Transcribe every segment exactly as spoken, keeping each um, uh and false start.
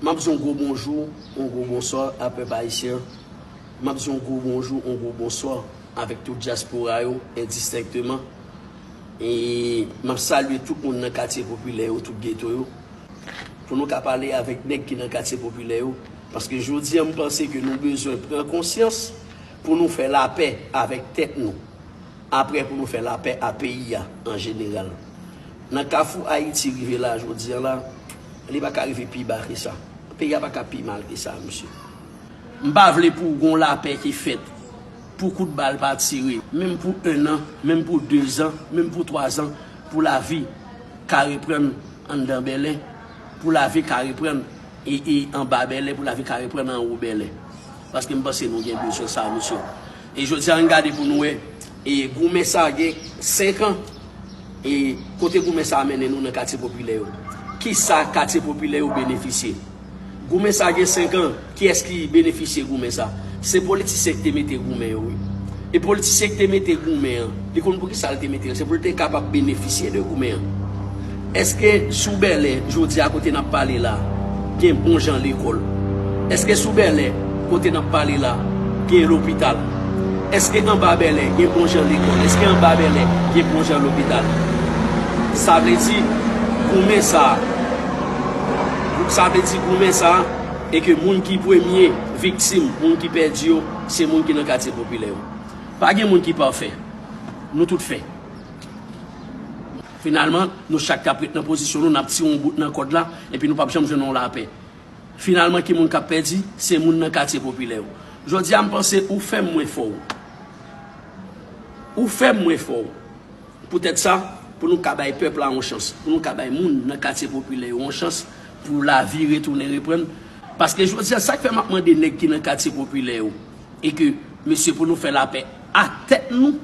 M ap di yon gwo bonjou, yon gwo bonswa a pèp ayisyen an. M ap di yon gwo bonjou, yon gwo bonswa avèk tout dyaspora yo, endistenkteman. E m ap salye tout moun nan katye popilè yo, tout geto yo. Pou nou ka pale avèk nèg ki nan katye popilè yo. Paske jodi a, m panse ke nou bezwen pran konsyans pou nou fè lapè avèk tèt nou. Apre, pou nou fè lapè a peyi a an jeneral. Nan kafou Ayiti rive la, jodi a la, li pa ka rive pi ba ke sa. Peyi a pa ka pi mal ke sa, mesye. M pa vle pou gon lapè ki fèt, pou kout bal pa tire, menm pou en an, menm pou de zan, menm pou twa zan, pou lavi ka reprann anndan Bèlè, pou lavi ka reprann e, e anba Bèlè, pou lavi ka reprann anwo Bèlè. Paske m panse nou gen bezwen sa, mesye. E jodi a, ann gade pou nou wè, e goumen sa gen senk an, e kote goumen sa mennen nou nan katye popilè yo? Kisa katye popilè yo benefisye? Goumen sa gen senk an, kiyès ki benefisye goumen sa? Se politisyen ki te mete goumen yo, wi. E politisyen ki te mete goumen an, li konn poukisa l te mete l, se pou l te kapab benefisye de goumen an. Èske sou Bèlè, jodi a kote n ap pale la, gen bon jan lekòl? Èske sou Bèlè, kote n ap pale la, gen lopital? Èske anba Bèlè, gen bon jan lekòl? Èske anba Bèlè, gen bon jan lopital? Sa vle di, goumen sa, sa vle di goumen sa, e ke moun ki premye viktim, moun ki pèdi yo, se moun ki nan katye popilè yo. Pa gen moun ki pafè. Nou tout fè. Finalman, nou chak t ap ret nan pozisyon nou, n ap tire yon bout nan kòd la, epi nou p ap janm jwenn yon lapè. Finalman, ki moun k ap pèdi? Se moun nan katye popilè yo. Jodi a, m panse ou fè m mwen fè w. Ou fè m mwen fè w. Poutèt sa, pou nou ka bay pèp la yon chans, pou nou ka bay moun nan katye popilè yo yon chans, pou lavi retounen reprann. Paske jodi a, sa k fè m ap mande nèg ki nan katye popilè yo, e ke, mesye, pou nou fè lapè ak tèt nou,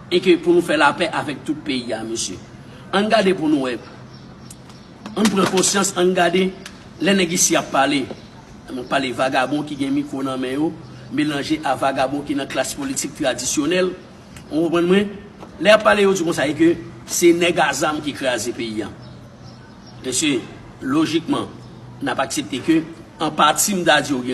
e ke pou nou fè lapè avèk tout peyi a, mesye. Ann gade pou nou wè. Ann pran konsyans, ann gade, lè nèg isi ap pale, ann pale vagabon ki gen mikwo nan men yo, melanje a vagabon ki nan klas politik tradisyonèl. Ou konprann mwen? Lè y ap pale, yo di konsa, e ke se nèg a zam ki kraze peyi a. Mesye, lojikman, n ap aksepte ke an pati, m ta di yo gen